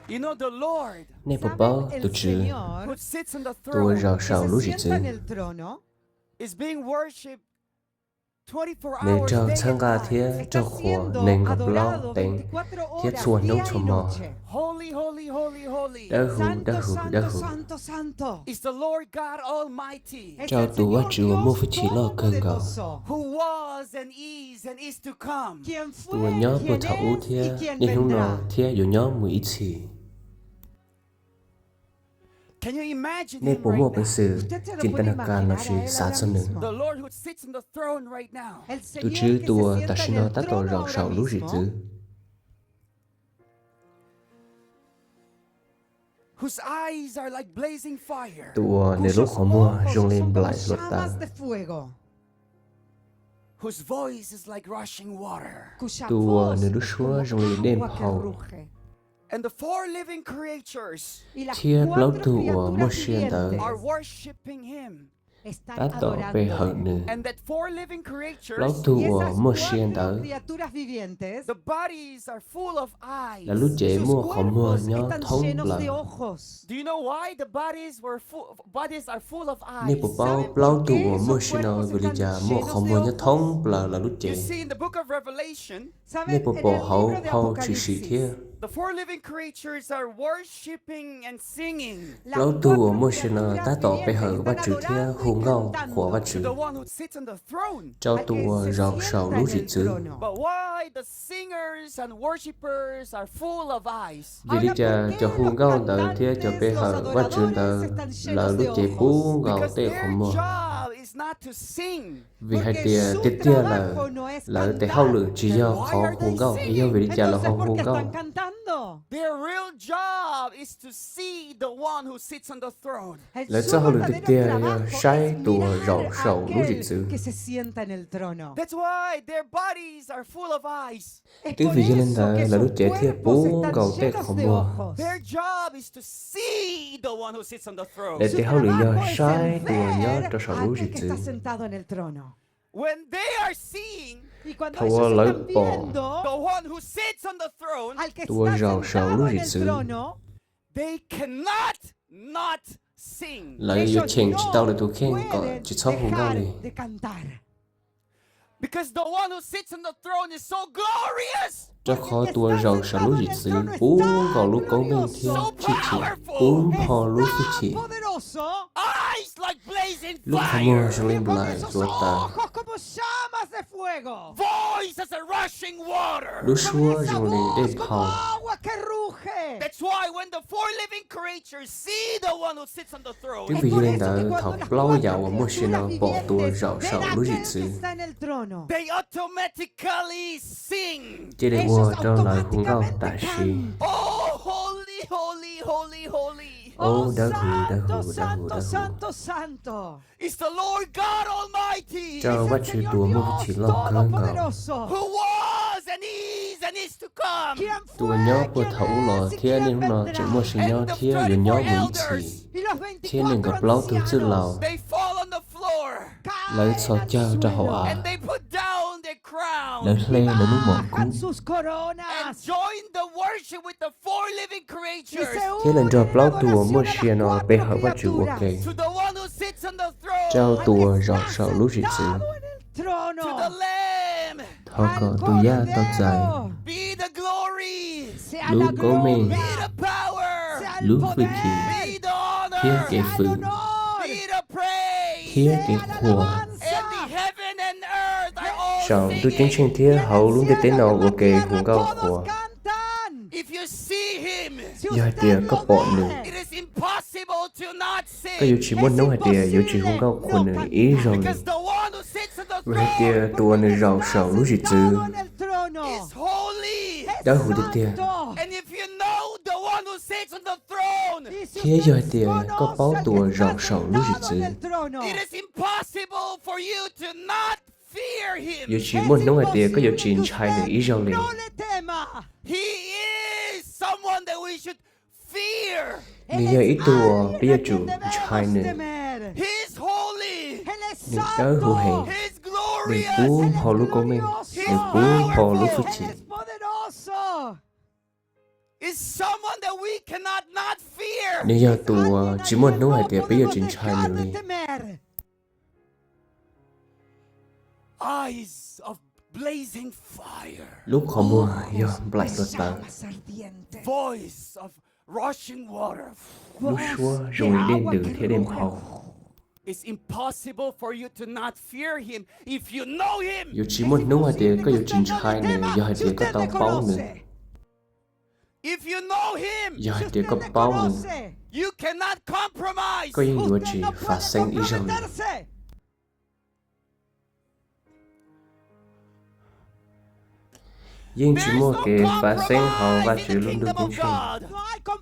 Nej puas paub tus Tswv, tus uas zaum saum lub zwm txwv, nws raug txhawb nqa thiab raug qhuas nees nkaum plaub teev thiab txhua hnub txhua hmo. Dawb huv, dawb huv, dawb huv, rau tus Vajtswv uas muaj hwj chim loj kawg nkaus, tus uas nyob puag thaum ub thiab niaj hnub no thiab yuav nyob mus ib txhis. Nej puas muaj peev xwm tsim tas nas kas los sis xav txog nws? Tus Tswv tus uas tam sim no tab tom zaum saum lub zwm txwv, tus uas nws lub qhov muag zoo li nplaim hluav taws, tus uas nws lub suab zoo li dej nphau, thiab plaub tug uas muaj sia ntawd tab tom pe hawm nws. Plaub tug uas muaj sia ntawd, lawv lub cev muaj qhov muag nyob thoob plaws. Nej puas paub plaub tug uas muaj sia no vim li cas muaj qhov muag nyob thoob plaws lawv lub cev? Nej puas pom hauv phau Tshwm Sim thiab? Plaub tug uas muaj sia no tab tom pe hawm Vajtswv thiab hu nkauj qhuas Vajtswv, rau tus uas zaum saum lub zwm txwv. Vim li cas cov hu nkauj ntawd thiab cov pe hawm Vajtswv ntawd, lawv lub cev puv nkaus tej qhov muag? Vim hais tias tiag tiag lawm, lawv tes hauj lwm tsis yog qhov hu nkauj, yog vim li cas lawv ho hu nkauj? Lawv txoj hauj lwm tiag tiag yog saib tus uas zaum saum lub zwm txwv. Twb vim yog li ntawd lawv lub cev thiaj puv nkaus tej qhov muag. Lawv tes hauj lwm yog saib tus uas nyob rau saum lub zwm txwv. Thaum uas lawv pom tus uas zaum saum lub zwm txwv, lawv yuav cheem tsis tau lawv tus kheej kom tsis txhob hu nkauj li. Rau qhov tus uas zaum saum lub zwm txwv puv nkaus lub koob meej thiab hwj chim, puv npo lub hwj chim. Lub qhov muag zoo li nplaim hluav taws, lub suab zoo li dej nphau. Twb vim yog li ntawd thaum plaub yam uas muaj sia no pom tus uas zaum saum lub zwm txwv, cia li ua rau lawv hu nkauj tam sim. Au, dawb huv, dawb huv, dawb huv, dawb huv, rau Vajtswv tus uas muaj hwj chim loj kawg nkaus, tus uas nyob puag thaum ub los thiab niaj hnub no tseem muaj sia nyob thiab yuav nyob mus ib txhis, thiab nees nkaum plaub tug txwj laus, lawv txhos caug rau hauv av, lawv hle lawv lub mom kub, thiab lawv nrog plaub tug uas muaj sia no pe hawm Vajtswv ua ke, rau tus uas zaum saum lub zwm txwv. Thov kom tus yaj tau txais lub koob meej, lub hwj chim, thiab kev fwm, thiab kev qhuas saum ntuj ceeb tsheej thiab hauv lub ntiaj teb no ua ke hu nkauj qhuas. Yog hais tias koj pom nws, koj yuav tsis muaj hnub hais tias yuav tsis hu nkauj qhuas nws ib zaug li. Vim hais tias tus uas nws zaum saum lub zwm txwv dawb huv tiag tiag. Thiab yog hais tias koj paub tus uas zaum saum lub zwm txwv, yuav tsis muaj hnub hais tias koj yuav tsis ntshai nws ib zaug li. Nws yog ib tug uas peb yuav tsum ntshai nws. Nws dawb huv heev, nws puv npo lub koob meej, nws puv npo lub hwj chim. Someone that we cannot not fear. Nws yog tus uas tsis muaj hnub hais tias peb yuav tsis ntshai nws li. Eyes of blazing fire. Lub qhov muag yog nplaim hluav taws. Voice of rushing water. Lub suab zoo li dej ntws thiab dej nphau. It's impossible for you to not fear him if you know him. Yuav tsis muaj hnub hais tias koj yuav tsis ntshai nws yog hais tias koj tau paub nws. If you know him, yog hais tias koj paub nws, you cannot compromise. Koj yeej yuav tsis fav xeeb ib zaug li. Yeej tsis muaj kev fav xeeb hauv Vajtswv lub ntuj ceeb tsheej.